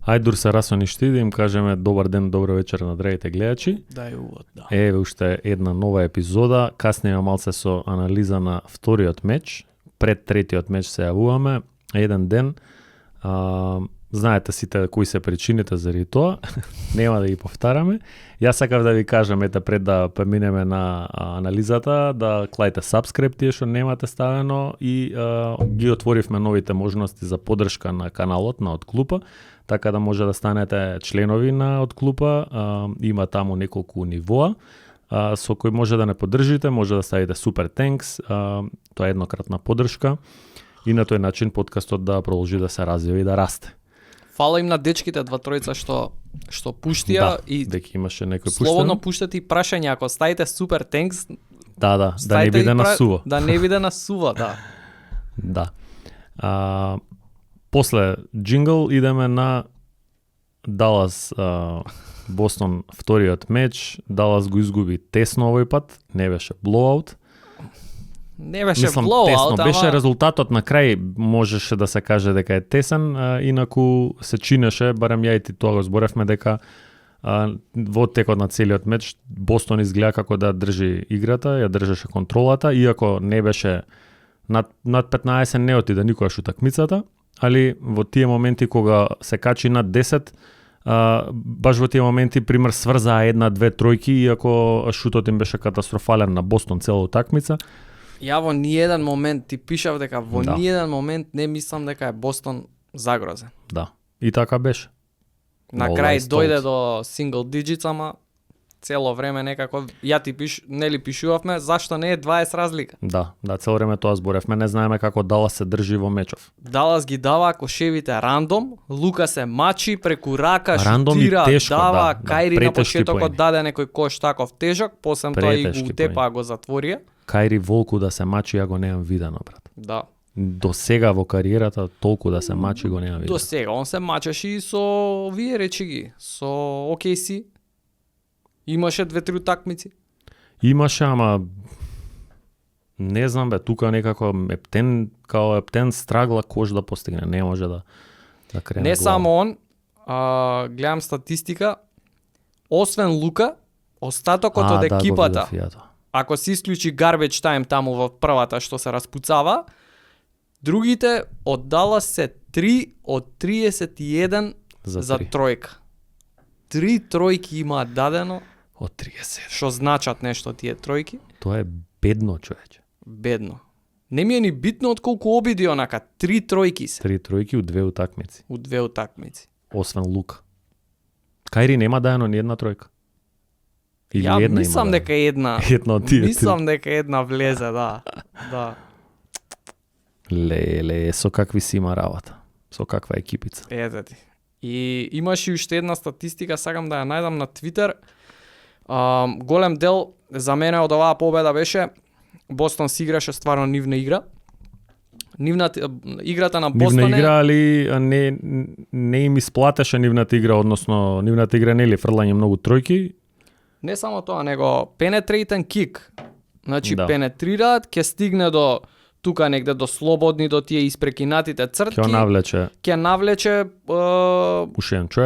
Ајдур се расоништи да им кажеме добар ден, добро вечер на драгите гледачи. Да, увод, да. Еве уште една нова епизода, каснеме малце со анализа на вториот меч, пред третиот меч се јавуваме, еден ден. Знаете сите кои се причините заради тоа, нема да ги повтараме. Јас сакав да ви кажам, ете пред да преминеме на анализата, да клајте subscribe тие што немате ставено и ги отворивме новите можности за поддршка на каналот на Од клупа, така да може да станете членови на Од клупа, има таму неколку нивоа, со кои може да не поддржите, може да ставите супер тенкс, тоа е еднократна поддршка и на тој начин подкастот да продолжи да се развива и да расте. Фала им на дечките два тројца што пуштија и дека имаше некој пуштено. Слободно пуштате и прашања, ако ставите супер тенкс, да не биде на сува. Да не биде на сува, да. Да. После джингл идеме на Далас Бостон вториот меч. Далас го изгуби тесно овој пат, не беше блоуаут. Не беше тесно, блоуаут, беше резултатот на крај, можеше да се каже дека е тесен, инаку се чинеше, барем ја и ти тоа го зборевме дека во текот на целиот меч Бостон изгледа како да држи играта, ја држеше контролата, иако не беше над 15 не отиде никогаш утакмицата, али во тие моменти кога се качи над 10, баш во тие моменти пример сврзаа една-две тројки, иако шутот им беше катастрофален на Бостон цела утакмица. Ја во ниеден момент ти пишав дека во ниеден момент не мислам дека е Бостон загрозен. Да. И така беше. На крај дојде до single digits, ама цело време некако ја ти нели пишувавме зашто не е 20 разлика. Да, цело време тоа зборевме, не знаеме како Далас се држи во мечов. Далас ги дава кошевите рандом, Лука се мачи преку рака, рандом шутира, тешко, дава, Кајри на почетокот поени. даде некој кош таков тежок, после тоа и го утепа, го затворија. Кајри волку да се мачи, ја го немам видено, брат. Да. До сега во кариерата толку да се мачи го немам видено. До сега он се мачеше и со овие речиги, со OKC. Имаше 2-3 утакмици. Имаше, ама не знам бе, тука некако Ептен страгла кош да постигне, не може да крене. Не глава. само он, гледам статистика, освен Лука, остатокот од екипата, ако се исклучи garbage time таму во првата што се распуцава, другите од Далас се 3 од 31 за тројка. 3 тројки имаат дадено од 30. Што значат нешто тие тројки? Тоа е бедно, човече. Бедно. Не ми е ни битно од колку обиди онака, 3 тројки се. 3 тројки у 2 утакмици. У 2 утакмици. Освен Лука. Кајри нема дадено ни една тројка. Или ја една мислам дека една. Една од тие. Мислам дека една влезе, да. Да. Леле, со какви си има работа. Со каква екипица. Ете ти. И имаше уште една статистика, сакам да ја најдам на Твитер. Голем дел за мене од оваа победа беше Бостон си играше стварно нивна игра. Играта на Бостон нивна игра, али не им исплатеше нивната игра, односно нивната игра нели фрлање многу тројки. Не само тоа, него penetrating kick. Значи да. Пенетрираат, ќе стигне до тука негде до слободни, до тие испрекинатите цртки. Ќе навлече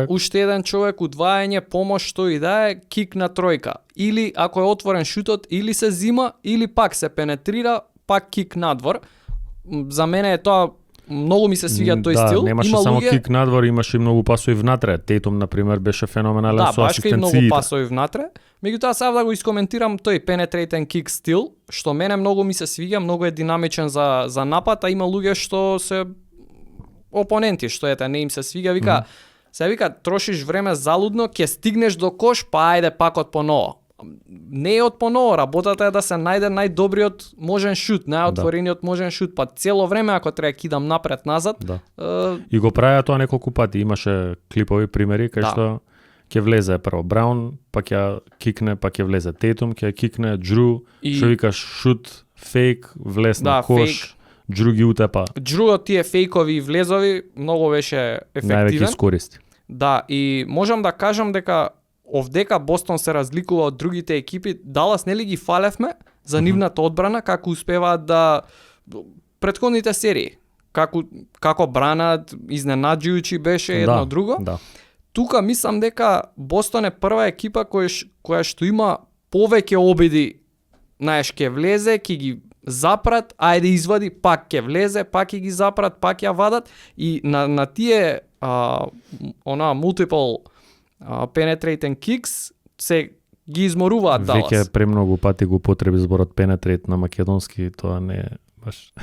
уште еден човек, удвајање, помош, што и да е, кик на тројка. Или ако е отворен шутот, или се зима, или пак се пенетрира, пак кик надвор. За мене е тоа, многу ми се свиѓа тој стил. Да, немаше само кик надвор, имаше и многу пасови внатре. Тейтум, например, беше феноменален со асистенциите. Да, баш и многу пасови внатре. Меѓутоа сега да го искоментирам тој penetrating kick стил, што мене многу ми се свиѓа, многу е динамичен за напад, а има луѓе што се опоненти, што ете не им се свиѓа, вика, се вика трошиш време залудно, ќе стигнеш до кош, па ајде пак од поново. Не е од поново, работата е да се најде најдобриот можен шут, најотворениот можен шут, па цело време ако треба кидам напред назад. Да. И го правеа тоа неколку пати, имаше клипови примери кај што ќе влезе прво Браун, па ќе кикне, па ќе влезе Тейтум, ќе кикне Джру, што викаш шут, фейк, влез на кош, Джру ги утепа. Джру од тие фейкови и влезови многу беше ефективен. Највеќе искористи. Да, и можам да кажам дека овдека Бостон се разликува од другите екипи. Далас нели ги фалевме за нивната одбрана, како успеваат да претходните серии. како бранат, изненаđујучи беше едно друго. Да. Тука мислам дека Бостон е прва екипа која што има повеќе обиди, знаеш, ќе влезе, ќе ги запрат, ајде извади, пак ќе влезе, пак ќе ги запрат, пак ја вадат и на тие multiple penetrating kicks се ги изморуваат Далас. Веќе премногу пати го потреби зборот penetrate на македонски, тоа не е баш.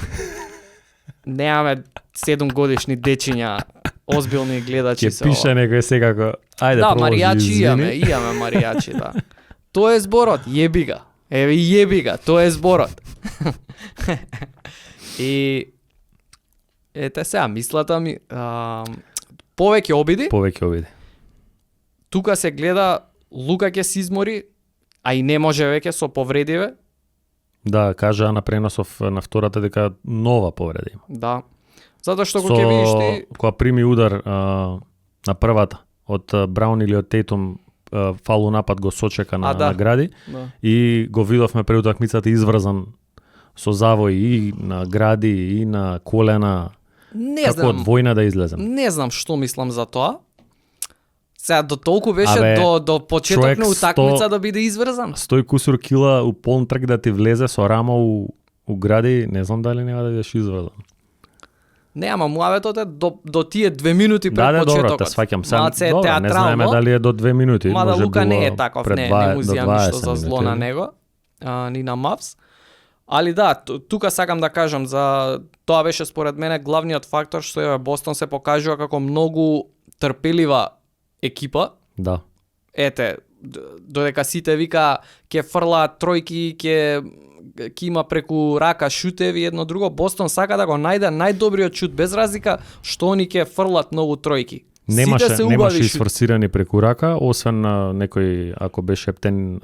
Немаме 7 годишни дечиња, озбилни гледачи. Ќе пише некој секако, ајде да, проложи, маријачи извини. имаме маријачи, да. Тоа е зборот, јеби га. Еве јеби га, тоа е зборот. И ете сега, мислата ми, повеќе обиди. Повеќе обиди. Тука се гледа Лука ќе се измори, а и не може веќе со повредиве. Да, кажа на преносов на втората дека нова повреда има. Да. Затоа што кога ќе видиш ти кога прими удар на првата од Браун или од Тейтум, фалу напад го сочека на Гради, да. И го видовме пред утакмицата изврзан со завои и на Гради и на колена. Не како знам. од војна да излезем. Не знам што мислам за тоа. Сега до толку беше до почеток на утакмица да биде изврзан. 100 кусур кила у полн трк да ти влезе со рама у Гради, не знам дали нема да бидеш изврзан. Не, ама муаветот е до тие 2 минути пред почетокот. Да, добро, те сваќам. Малце е театрално. Не знаеме дали е до 2 минути. Мада може Лука не е било таков, пред не му до зијам ништо 20 за зло на минути. него, ни на Мавс. Али да, тука сакам да кажам за тоа беше според мене главниот фактор што е Бостон се покажува како многу трпелива екипа. Да. Ете, додека сите вика ќе фрлаат тројки, ќе има преку рака шутеви едно друго, Бостон сака да го најде најдобриот шут без разлика што они ќе фрлат многу тројки. Немаше изфорсирани преку рака, освен на некој, ако беше ептен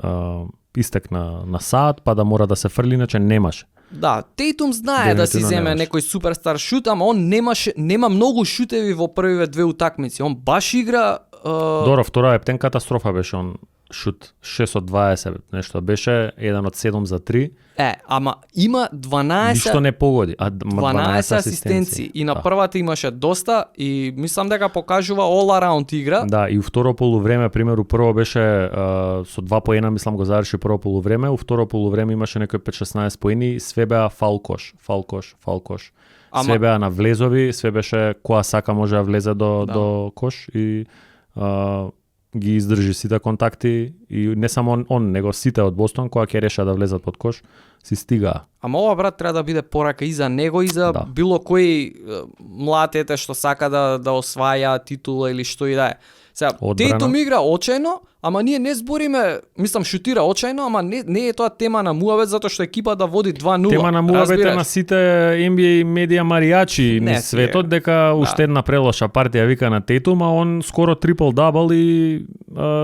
истек на саат, па да мора да се фрли, иначе немаше. Да, Тейтум знае да си земе некој суперстар шут, ама он нема многу шутеви во првиве 2 утакмици. Он баш игра Добро, втора ептен катастрофа беше он шут 6 од 20 нешто беше, 1 од 7 за 3. Ама има 12 ништо не погоди, 12 асистенции и на првата имаше доста и мислам дека покажува all around игра. Да, и у второ полувреме, примеру, прво беше со 2 мислам го заврши прво полувреме, у второ полувреме имаше некој 5-16 поени, све беа фалкош. Све беа на влезови, све беше која сака може да влезе до кош и ги издржи сите контакти и не само он, него сите од Бостон која ќе реша да влезат под кош, си стигаа. Ама ова брат треба да биде порака и за него и за било кој млад ете што сака да осваја титула или што и да е. Сега, Тейтум игра очајно, ама ние не збориме, мислам шутира очајно, ама не е тоа тема на муавет затоа што екипа да води 2-0. Тема на муавет е на сите NBA медија маријачи низ светот дека уште една прелоша партија вика на Тейтум, а он скоро трипл-дабл и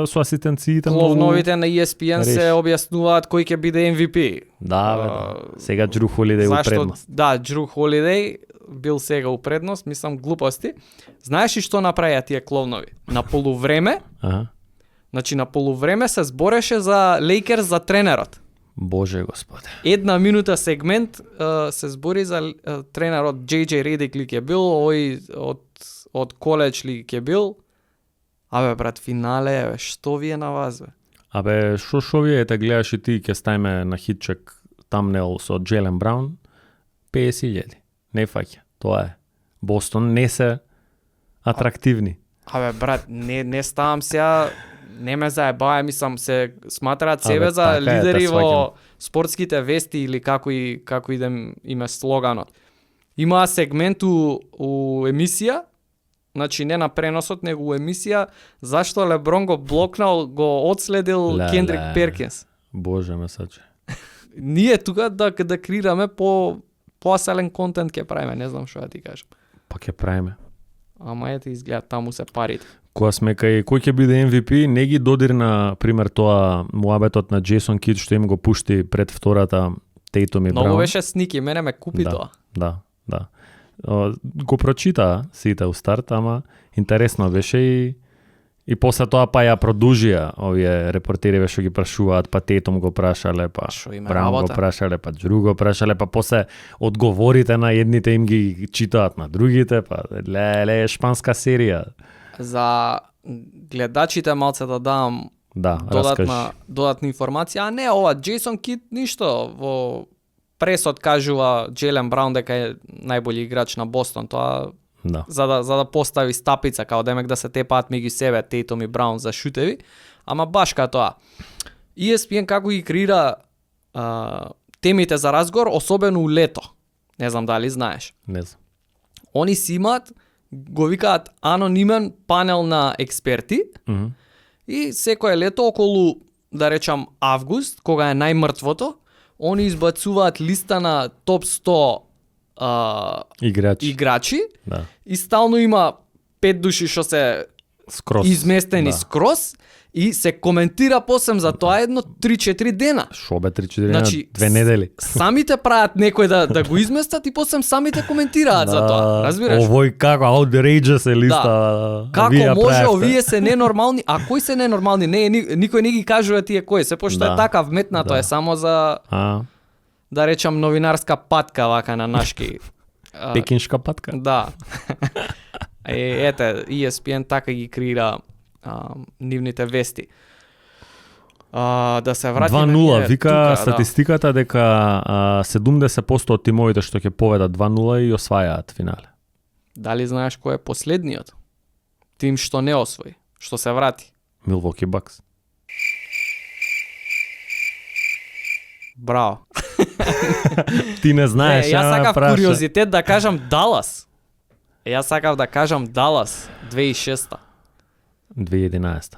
со асистенциите многу. Кловновите на ESPN се објаснуваат кој ќе биде MVP. Да, сега Џру Холидеј у предност. Да, Џру Холидеј бил сега у предност, мислам глупости. Знаеш ли што направија тие кловнови? На полувреме, значи на полувреме се збореше за Лейкерс за тренерот. Боже Господе. 1 минута сегмент се збори за тренерот JJ Redick ли ќе бил, овој од коледж ли ќе бил. Абе брат, финале, што ви е на вас, бе? Абе, шо ви е, те гледаш и ти, ќе ставиме на хитчек тамнел со Джейлен Браун, 50.000. Не фаќа, тоа е. Бостон не се атрактивни. Абе брат, не ставам сега, не ме заебаја, мислам се сматраат себе за лидери во спортските вести или како идем име слоганот. Има сегмент у емисија, значи не на преносот, него у емисија, зашто Леброн го блокнал, го одследил Кендрик Перкинс. Боже ме саче. Ние тука да креираме поаселен контент ќе правиме, не знам што да ти кажам. Па ќе правиме. Ама ете изгледа таму се парите. Кога сме кај кој ќе биде MVP, не ги додирна пример тоа муабетот на Джейсон Кид што им го пушти пред втората Тейтум и Браун. Многу беше сники, мене ме купи тоа. Да. Го прочита сите у старт, ама интересно беше и И после тоа па ја продужија овие репортериве што ги прашуваат, па Тейтум го прашале, па Што има Браун го работа. прашале, па Джру го прашале, па после одговорите на едните им ги читаат на другите, па леле шпанска серија. За гледачите малце да дам Да, раскажи. додатна информација, а не ова Джейсон Кид ништо во пресот кажува Джейлен Браун дека е најбољи играч на Бостон, тоа Да. за да постави стапица, као демек да се тепаат меѓу себе Тейтум и Браун за шутеви, ама баш као тоа. ESPN како ги креира темите за разговор, особено у лето. Не знам дали знаеш. Не знам. Они си имаат, го викаат анонимен панел на експерти, Мгм. и секое лето околу, да речам, август, кога е најмртвото, они избацуваат листа на топ 100 Играч. играчи Да. и стално има 5 души што се Скрос. изместени Да. скрос и се коментира посем за тоа едно 3-4 дена. Шо бе 3-4 дена, Значи, 2 недели. Самите прават некој да го изместат и посем самите коментираат за тоа. Разбираш? Овој како outrageous е листа. Како вие може правевте. овие се ненормални, а кои се ненормални? Не, никој не ги кажува тие кои се, пошто Да. е така вметнато Да. е само за, А, да речам, новинарска патка вака на нашки. пекиншка патка. Да. Ете, ESPN така ги креира нивните вести. Да се вратиме 2-0, ние вика тука, статистиката дека 70% од тимовите што ќе поведат 2-0 и освајаат финале. Дали знаеш кој е последниот тим што не освои, што се врати? Milwaukee Bucks. Браво. Ти не знаеш, Јас ама сакав праша. куриозитет да кажам Далас. Јас сакав да кажам Далас 2006. 2011.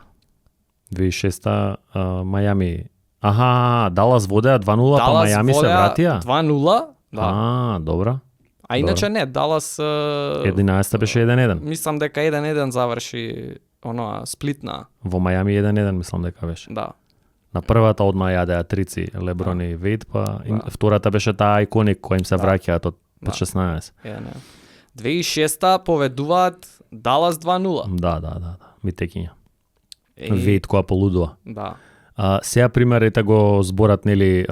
2006 Мајами. Аха, Далас водеа 2-0, па Мајами се вратија. 2-0, да. Добра. А иначе не, Далас 11 беше 1-1. мислам дека 1-1 заврши оноа сплитна, Во Мајами 1-1 мислам дека беше. да. На првата одма јадеа трици Леброн и Вейд, па Да. втората беше таа Iconic која им се Да. враќаат од Да. 16. 1-1. 2006 поведуваат Далас 2-0. Да. Ми текиња. И- Вейд која полудува. Да. Сега пример ете го зборат нели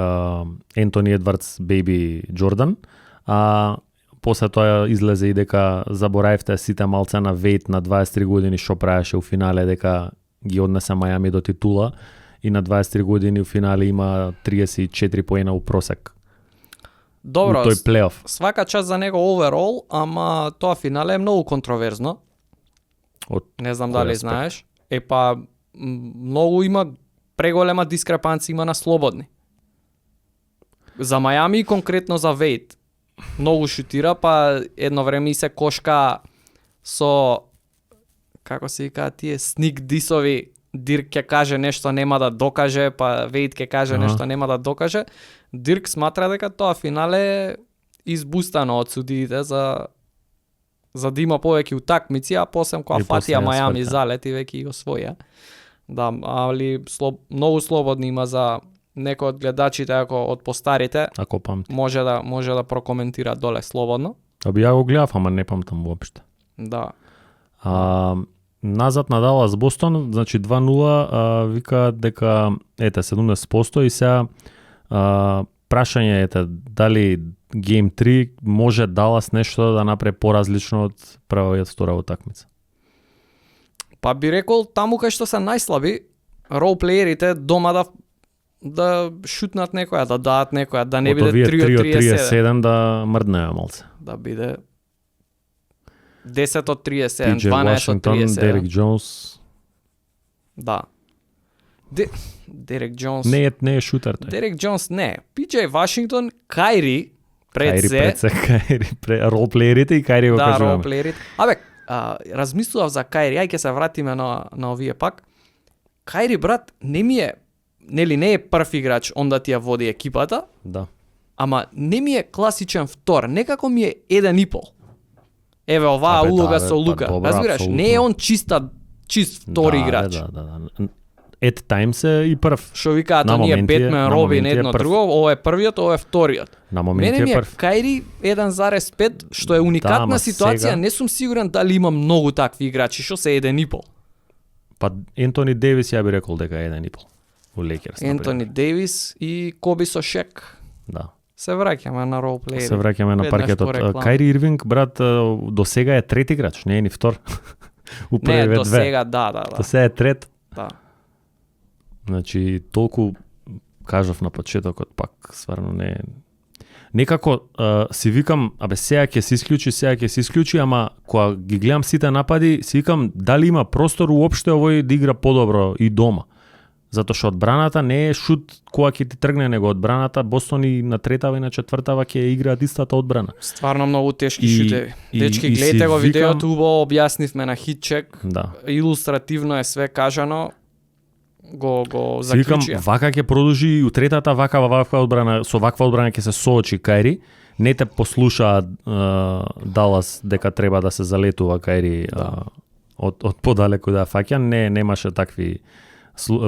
Ентони Едвардс беби Джордан, после тоа излезе и дека заборавте сите малце на Вейд на 23 години што правеше у финале, дека ги однесе Мајами до титула и на 23 години у финале има 34 поена у просек. Добро, у тој плейоф. свака част за него оверол, ама тоа финале е многу контроверзно. Од Не знам кој дали аспект? знаеш. Па многу има преголема дискрепанција има на слободни. За Мајами и конкретно за Вейд. Многу шутира, па едно време и се кошка со, како се викаат тие, сник дисови. Дирк ќе каже нешто, нема да докаже, па Вейд ќе каже Аха. нешто, нема да докаже. Дирк сматра дека тоа финале е избустано од судиите за да има повеќе утакмици, а посем кога И после фатија ја Мајами сврта. залети веќе ги освоја. Да, али многу слободни има за некој од гледачите, ако од постарите, Ако памти. може да прокоментира доле слободно. Аби ја го гледав, ама не памтам воопште. Да. Назад на Далас Бостон, значи 2-0, викаат дека ете 70% и сега прашање ете дали Game 3 може Далас нешто да направи поразлично од првата и втора утакмица. Па би рекол таму кај што се најслаби, ролплеерите дома да шутнат некоја, да дадат некоја, да не биде 3 од 37, 37 да мрднеа малце. да биде 10 од 37, PJ 12 од Вашингтон, 37. Дерек Джонс. Да. Дерек Джонс. Не е шутер тој. Дерек Джонс не. PJ Вашингтон, Кайри пред се. Кајри ролплеерите и Кајри го Да, кажуваме. ролплеерите. Абе, размислував за Кайри, ај ќе се вратиме на овие пак. Кайри брат не е прв играч онда ти ја води екипата, Да. ама не ми е класичен втор, некако ми е 1,5. Еве оваа Абе, улога да, со бе, па Лука, добро, разбираш? апсолутно. Не е он чист втори играч. Да. At times е и прв. Што викаат На оние моменти е- Бетмен, на Робин, моменти е едно прв. друго, ова е првиот, ова е вториот. На моменти Мене ми е е прв. Кајри 1,5, што е уникатна ама ситуација, сега- не сум сигурен дали има многу такви играчи, што се 1,5. Па Ентони Дейвис ја би рекол дека е 1,5 у Лейкерс. Ентони Дейвис и Коби со Шек. Да. Се враќаме на ролплеери. Се враќаме на Веднаш паркетот. по реклама. Кајри Ирвинг, брат, до сега е трети играч, не е ни втор. У Не, првиве до две. сега, да. До сега е трет. Да. Значи, толку кажав на почетокот, пак стварно не е. Некако си викам, сега ќе се исклучи, ама кога ги гледам сите напади, си викам дали има простор уопште овој да игра подобро и дома. Затоа што одбраната не е шут кога ќе ти тргне, него одбраната Бостон и на третава и на четвртава ќе играат истата одбрана. Стварно многу тешки И- шутеви. и- Дечки, и гледате си го викам- видеото, убаво објаснивме на хитчек. Да. Илустративно е све кажано. Го Си викам, заклучија. вака ќе продолжи и у третата ваква одбрана, со ваква одбрана ќе се соочи Кајри. Не те послушаа Далас дека треба да се залетува Кајри од подалеку да ја фаќа. Немаше такви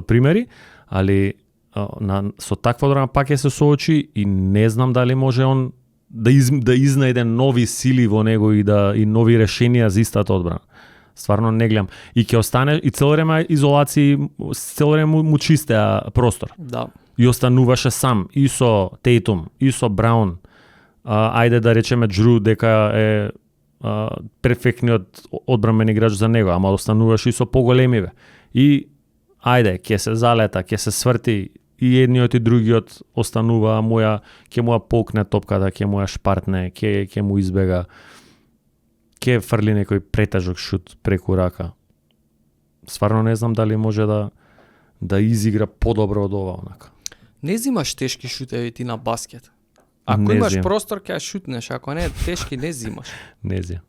примери, али со таква одбрана пак ќе се соочи и не знам дали може он да изнајде нови сили во него и нови решенија за истата одбрана. Стварно не гледам. И ќе остане и цело време изолации, цело време му чистеа простор. Да. И остануваше сам и со Тейтум, и со Браун. Ајде да речеме Джру дека е перфектниот одбранбен играч за него, ама остануваше и со поголемиве. И ајде, ќе се залета, ќе се сврти и едниот и другиот останува, ќе му ја полкне топката, ќе му ја шпартне, ќе му избега, ќе фрли некој претежок шут преку рака. Стварно не знам дали може да изигра подобро од ова онака. Не зимаш тешки шутеви ти на баскет. Ако Не имаш зимам. простор, ќе ја шутнеш, ако не тешки не зимаш. Не знам.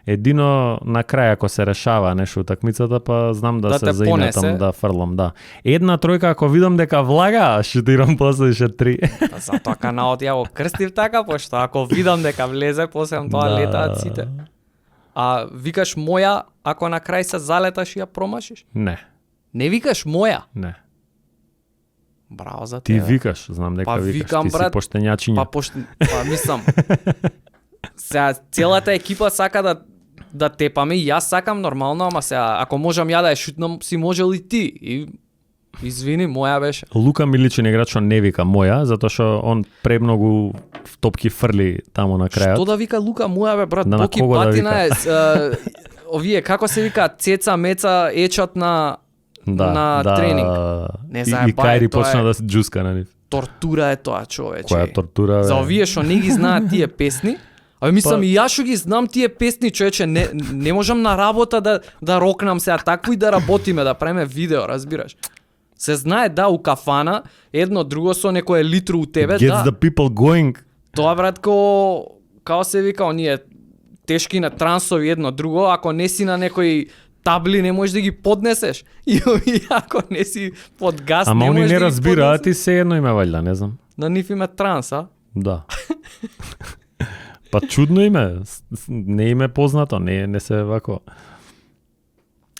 Едино на крај ако се решава нешто утакмицата, па знам да се те заинатам понесе. да фрлам, да. Една тројка ако видам дека влага, шутирам после ше 3. Па затоа каналот ја го крстив така, пошто ако видам дека влезе, после тоа Да. летаат сите. А викаш моја, ако на крај се залеташ и ја промашиш? Не, Не викаш моја. не. Браво за Ти тебе. викаш, знам дека Па викаш, викам, ти си брат, поштењачиња. Па мислам. Сега целата екипа сака да тепаме и јас сакам нормално, ама сега ако можам ја да ја шутнам, си можел и ти. И извини, моја беше. Лука ми личи на играч што не вика моја, затоа што он премногу топки фрли таму на крајот. Што да вика Лука моја бе, брат, Да, на Боки кого да Патина вика? овие како се вика цеца меца ечат на тренинг. Не И заебај, Кајри тоа почна е- да се џуска на нив. Тортура е тоа, човече. Која тортура, бе? За овие што не ги знаат тие песни, а мислам Па- и јас што ги знам тие песни, човече, не можам на работа да рокнам сега такво и да работиме, да правиме видео, разбираш. Се знае да у кафана, едно друго со некое литро у тебе, Gets да. the people going. Тоа брат као се вика оние тешки на трансови едно друго, ако не си на некои табли не можеш да ги поднесеш. И ако не си под газ Ама не они можеш не да ги разбираат поднесеш. и се едно име ваljda, не знам. На нив име транс, а? Да. Па чудно име, не име познато, не се вако.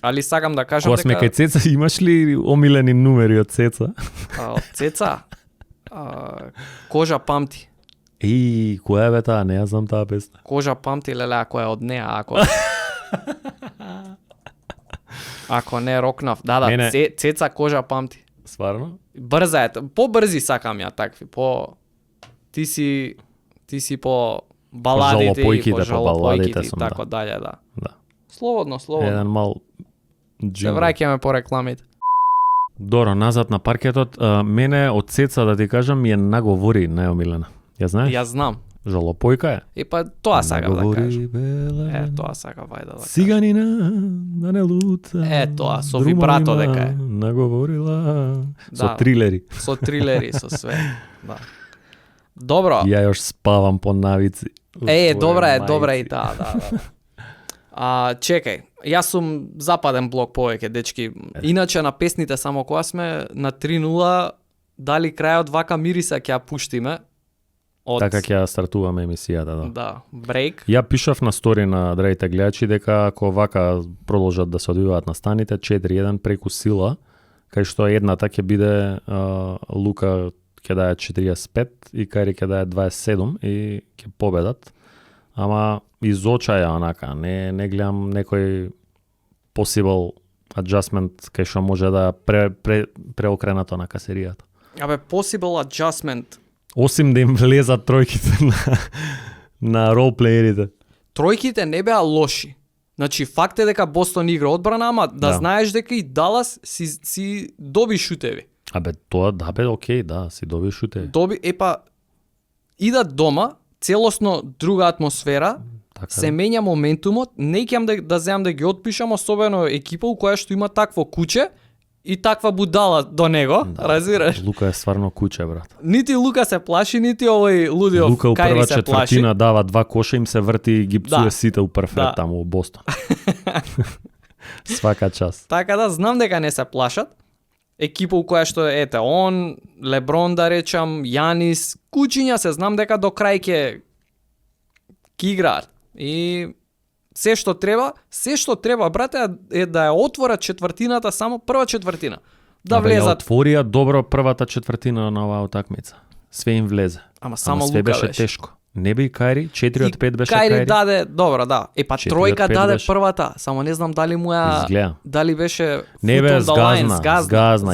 Али сакам да кажам Кога сме дека кај Цеца, имаш ли омилени номери од Цеца? од Цеца кожа памти. Која бе таа? Не ја знам таа песна. Кожа памти леле ако е од неа, ако не рокнав. Да, Мене- Цеца кожа памти. Сварно? Брза е, побрзи сакам ја такви, ти си по баладите и жалопојките, по по жалопојките баладите и сум, така дале, да. Да. Слободно. Еден мал Се джингл. враќаме по рекламите. Доро, назад на паркетот, мене од Цеца, да ти кажам, ми е наговори најомилена. Ја знаеш? Ја знам. Жалопојка е. И па тоа сакам да кажам. Наговори, бела, Тоа сакам вајда да кажам. Циганина, да не лута. Тоа, со друма вибрато има, дека е. Наговорила. Со Да. трилери. Со трилери, со све. Да. Добро. Ја још спавам по навици. Добра е и таа, да. Чекај, јас сум западен блок повеќе, дечки. Иначе на песните само кога сме на 3:0, дали крајот вака мириса ќе ја пуштиме. Од Така ќе ја стартуваме емисијата, да. Да, брейк. Ја пишав на стори на драгите гледачи дека ако вака продолжат да се одвиваат настаните 4-1 преку сила, кај што едната ќе биде Лука ќе даде 45 и Кајри ќе даде 27 и ќе победат. Ама изочаја онака, не гледам некој possible adjustment кај што може да преокренато на касеријата. Абе, possible adjustment. Осим да им влезат тројките на ролплеерите. Тројките не беа лоши. Значи, факт е дека Бостон игра одбрана, ама да знаеш дека и Далас си доби шутеви. Абе, тоа да бе, окей, да, си доби шутеви. Идат дома, целосно друга атмосфера, се менја моментумот, не ќе да земам да ги отпишам, особено екипа у која што има такво куче и таква будала до него, разбираш? Лука е стварно куче, брат. Нити Лука се плаши, нити овој лудиов Лука у Кајри прва се плаши. четвртина дава 2 коша, им се врти и ги псуе сите у прв ред таму у Бостон. Свака час. Така да, знам дека не се плашат. Екипа у која што ете он, Леброн да речам, Јанис, кучиња се знам дека до крај ќе играат. И се што треба, брате, е да ја отворат четвртината, само прва четвртина. Да влезат. Ја отворија добро првата четвртина на оваа утакмица. Све им влезе. Ама само све Лука беше тешко. Не би Кајри, 4 од 5 беше Кајри. Кајри даде, добро, да. Па тројка даде беше првата, само не знам дали му ја изгледа. Дали беше не бе, згазна,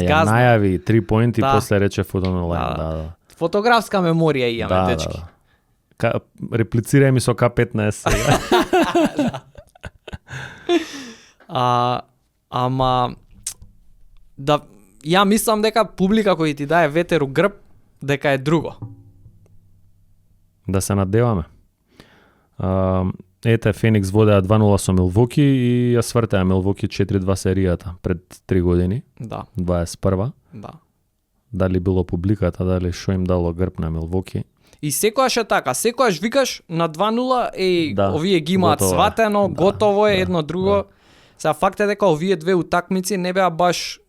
ја најави 3 поинти да. После рече фут он лайн, да. Фотографска меморија имаме, дечки. Реплицирај ми со К15 сега. Ама да, ја мислам дека публика кој ти дае ветер у грб, дека е друго. Да се надеваме. Ете, Феникс водеа 2-0 со Милвоки и ја свртеа Милвоки 4-2 серијата пред 3 години. Да. 21. Да. Дали било публиката, дали шо им дало грб на Милвоки. И секојаш е така, секојаш викаш на 2-0 овие ги имаат сватено, готово е едно друго. Сега факт е дека овие две утакмици не беа баш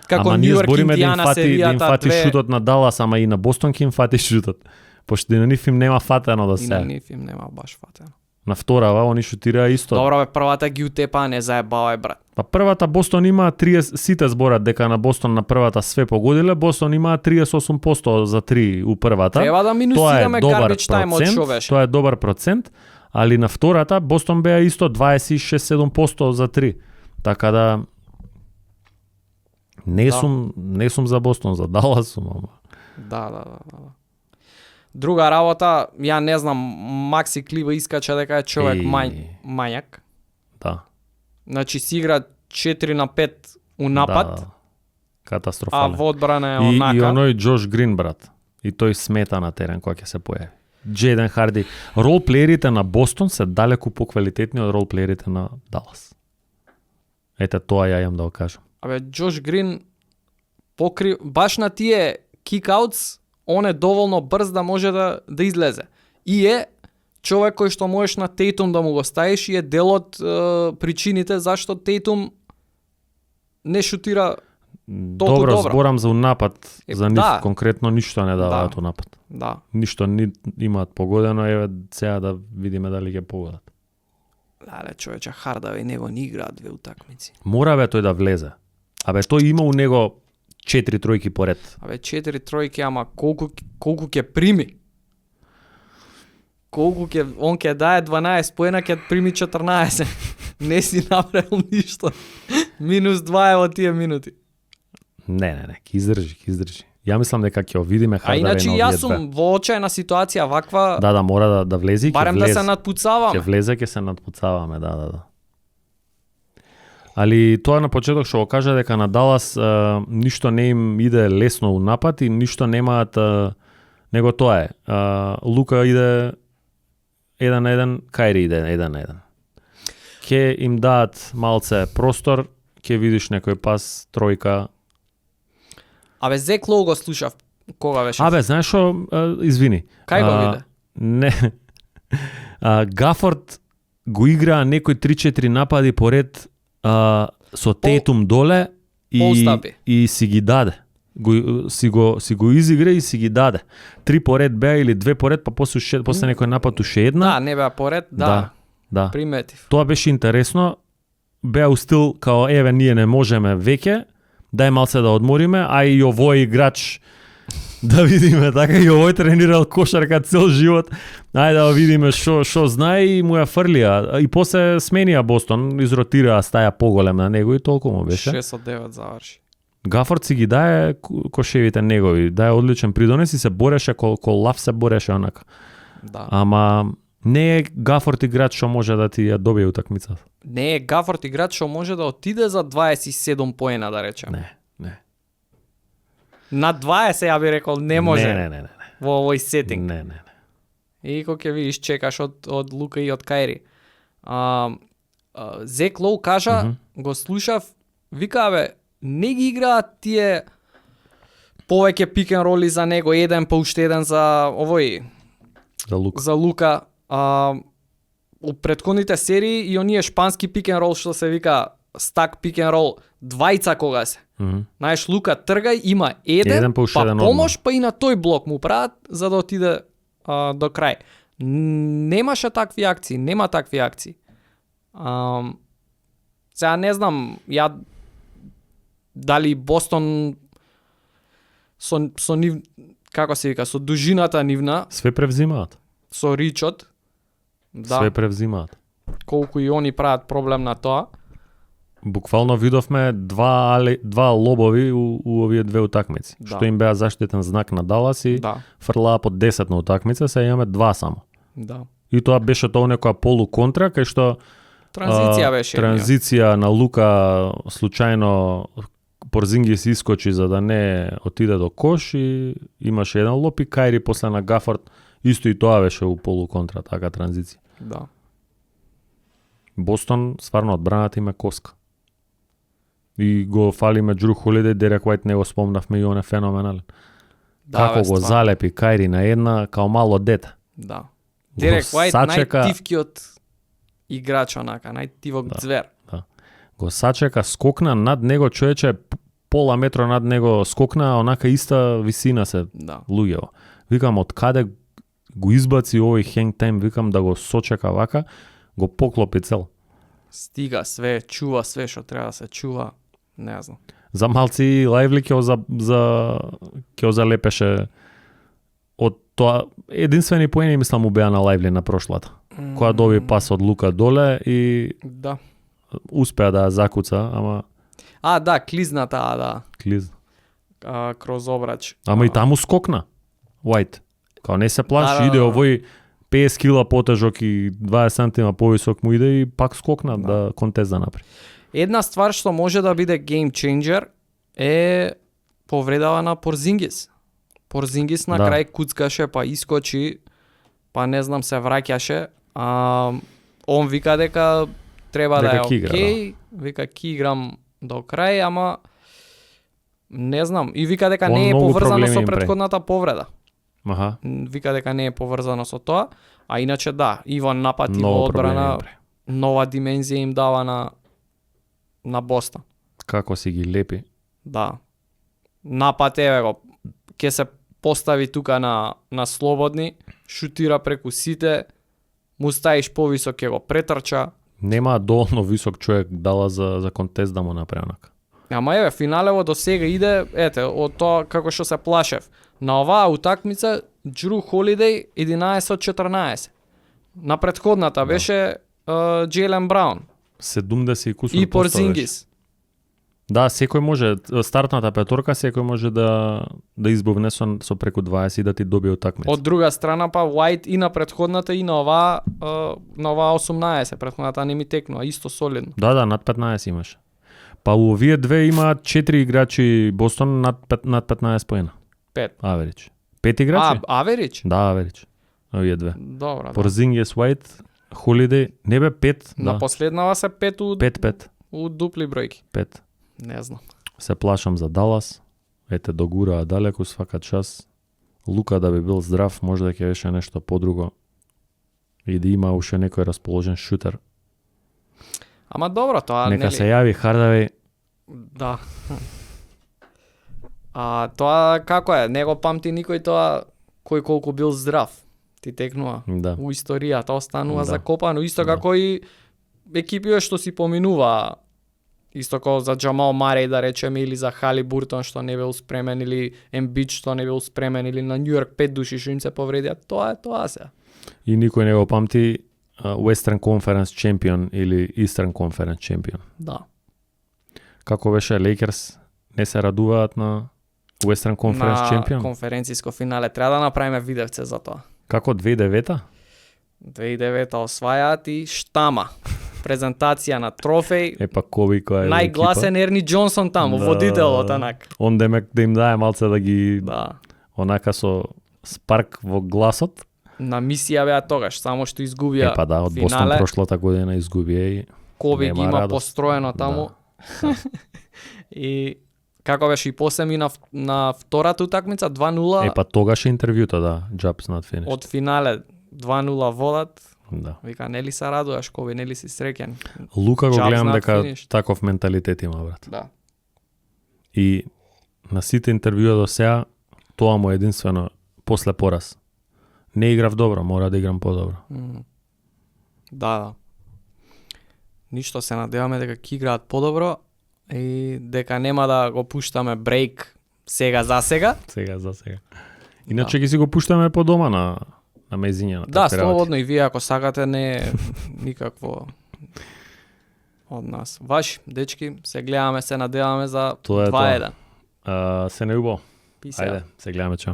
како Нью Йорк Индијана серијата. Да им фати шутот на Далас, ама и на Бостон ќе им фати шутот. Пошто и на нив им нема фатено да се. И на нив им нема баш фатено. На вторава они шутираа исто. Добро бе, првата ги утепаа, не заебавај брат. Па првата Бостон има 30, сите зборат дека на Бостон на првата све погодиле, Бостон има 38% за 3 у првата. Треба да минусираме гарбич тајмот што беше. Тоа е добар процент, али на втората Бостон беа исто 26-7% за 3. Така да не сум за Бостон, за Далас сум, ама. Да. Друга работа, ја не знам, Макси Клива искача дека е човек мањак. Да. Значи си игра 4-5 у напад. Да. Катастрофален. А во одбрана е онака. И оној Джош Грин, брат. И тој смета на терен кога ќе се појави. Джейден Харди. Ролплеерите на Бостон се далеку поквалитетни од ролплеерите на Далас. Ете тоа ја имам да го кажам. Абе, Джош Грин баш на тие кикаутс, он е доволно брз да може да излезе. И е човек кој што можеш на Тейтум да му го ставиш и е дел од причините зашто Тейтум не шутира толку добро. Зборам за напад, за нив конкретно ништо не даваат напад. Да. Ништо не имаат погодено, еве сега да видиме дали ќе погодат. Леле, човече, Хардавеј него не играа две утакмици. Мора бе тој да влезе. Абе тој има у него 4 тројки поред. Абе 4 тројки, ама колку ќе прими? Он ќе дае 12 поена, ќе прими 14. Не си направил ништо. -2 е во тие минути. Не, ќе издржи. Ја мислам дека ќе видиме Хардавеј на овие две. А иначе јас сум во очајна ситуација ваква. Да, мора да влезе и ќе влезе. Барем да се надпуцаваме. Ќе влезе, ќе се надпуцаваме, да. Али тоа на почеток што го кажа дека на Далас ништо не им иде лесно у напад и ништо немаат, него тоа е. Лука иде 1-1, Кајри иде 1-1. Ке им даат малце простор, ке видиш некој пас, тројка. Абе, Зек Лоу го слушав. Кога беше? Абе, знаеш што, извини. Кај го виде? Не. Гафорд го игра некој 3-4 напади поред со Тейтум доле и си ги даде. Си го изигра и си ги даде. 3 поред беа или 2 поред, па после некој напад уште една. Да, не беа поред, да. Приметив. Тоа беше интересно. Беа у стил као еве ние не можеме веќе, дај малце да одмориме, а и овој играч Да видиме, така и овој тренирал кошарка цел живот. Ајде да видиме што знае и му ја фрлија. И после сменија Бостон, изротираа стаја поголем на него и толку му беше. 6 од 9 заврши. Гафорд си ги дае кошевите негови, дае одличен придонес и се бореше кол лав се бореше онака. Да. Ама не е Гафорд играч што може да ти ја добие утакмицата. Не е Гафорд играч што може да отиде за 27 поена, да речем. Не. На 20 ја би рекол не може. Не. Во овој сетинг. Не. И кога ќе видиш чекаш од Лука и од Кајри. Зек Лоу кажа, го слушав, вика бе, не ги играат тие повеќе пик ен роли за него, еден па уште еден за овој За Лука. за Лука. У претходните серии и оние шпански пик ен рол што се вика стак пик ен рол, двајца кога се. Знаеш, Лука тргај, има еден па уште еден помош, па и на тој блок му прават за да отиде до крај. Немаше такви акции, нема такви акции. Сега не знам, ја дали Бостон со нив, како се вика, со дужината нивна, Све превзимаат. со ричот, да, Све превзимаат. колку и они прават проблем на тоа. Буквално видовме два лобови у овие две утакмици. Да. Што им беа заштитен знак на Далас и Да, фрлаа по 10 на утакмица, сега имаме 2 само. да. И тоа беше тоа некоја полуконтра, кај што Транзиција беше. транзиција на Лука случајно Порзингис искочи за да не отиде до кош и имаше еден лоп и Кајри после на Гафорд исто и тоа беше у полуконтра, така транзиција. Да. Бостон, стварно одбраната им е коска. И го фалиме Джру Холидеј, Дерек Уајт не го спомнавме и он е феноменален. Да, Како бе, го стварно. залепи Кајри на една као мало дете. Да. Дерек Уајт сачека- најтивкиот играч онака, најтивок Да. звер. Го сачека, скокна над него, човече пола метро над него скокна, онака иста висина се Да. луѓево. Викам, од каде го избаци овој хенг тайм, викам да го сочека вака, го поклопи цел. Стига све, чува све што треба да се чува. Не знам. За малци Лајвли ќе залепеше од тоа единствени поени мислам му беа на Лајвли на прошлата. Која доби пас од Лука доле и Да. успеа да ја закуца, ама Да, клизната, да. клиз. Кроз обрач. Ама и таму скокна. Уајт. Као не се плаши, Да. иде овој 50 кила потежок и 20 сантима повисок му иде и пак скокна да контеза напред. Една ствар што може да биде game changer е повредава на Порзингис. Порзингис на Да. крај куцкаше, па искочи, па не знам се враќаше. Он вика дека треба Дека да е ќе игра, окей, вика ќе играм до крај, ама не знам. И вика дека Он не е многу поврзано проблеми со им прави. претходната повреда. Аха. Вика дека не е поврзано со тоа, а иначе да, и во напад и Многу во проблеми одбрана им прави. нова димензија им дава на Бостон. Како си ги лепи. Да. Напад еве го, ќе се постави тука на слободни, шутира преку сите, му ставиш повисок ќе го претрча. Нема доволно висок човек дала за контест да му направи онака. Ама еве, финалево до сега иде, од тоа како што се плашев. На оваа утакмица Джру Холидеј 11 од 14. На претходната беше Джейлен Браун 70 и кусур и поsto беше. Порзингис. Да, секој може, стартната петорка, секој може да избувне со преку 20 и да ти добие утакмица. Од друга страна па White и на претходната и на оваа 18, претходната не ми текнува, исто солидно. Да, над 15 имаш. Па у овие две имаат 4 играчи Бостон над 15 поена. 5. Аверидж. 5 играчи? Аверидж? Да, аверидж. Овие две. Добро, да. Порзингис, Уајт, Холидеј, не бе 5, На да. последнава се 5 5. у дупли бројки. 5. Не знам. Се плашам за Далас. Ете догураа далеку свака час. Лука да би бил здрав, може да ќе беше нешто подруго. И да има уште некој расположен шутер. Ама добро, тоа Нека нели? се јави Хардавеј. Да. Тоа како е? Не го памти никој тоа кој колку бил здрав. Ти текнува. Да. У историјата останува Да. закопано, исто Да. како и екипите што си поминува Исто како за Джамал Мареј да речеме или за Хали Буртон што не бил спремен или Ембит што не бил спремен или на Њујорк 5 души што им се повредија, тоа се. И никој не го памти Western Conference чемпион или Eastern Conference чемпион. Да. Како беше Lakers не се радуваат на Western Conference чемпион? На конференциско финале треба да направиме видевце за тоа. Како 2009-та? 2009 освајаат и штама. Презентација на трофеј. Епа Коби која е Најгласен Ерни Џонсон таму, водителот онак. Он демек да им дае малце да ги Да. онака со спарк во гласот. На мисија беа тогаш, само што изгубија Епа да, од Бостон финале. прошлата година изгубија и Коби ги нема има радост. построено таму. Да. И како беше и после мина на втората утакмица 2-0 Епа тогаш интервјуто, да, Jobs not finished. од финале 2-0 водат. Да. Вика, нели се радуваш, Коби, нели си среќен? Лука го Jobs гледам not дека finished. таков менталитет има, брат. Да. И на сите интервјуа до сега, тоа му е единствено после пораз. Не играв добро, мора да играм подобро. Да. Ништо се надеваме дека ќе играат подобро и дека нема да го пуштаме брейк сега за сега. Сега за сега. Иначе ги си го пуштаме по дома на мезиња. На Да, такви работи. слободно и вие ако сакате не е никакво од нас. Ваши, дечки, се гледаме, се надеваме за Тоа е 2-1. Се не убаво. Peace Ајде, out. се гледаме, чао.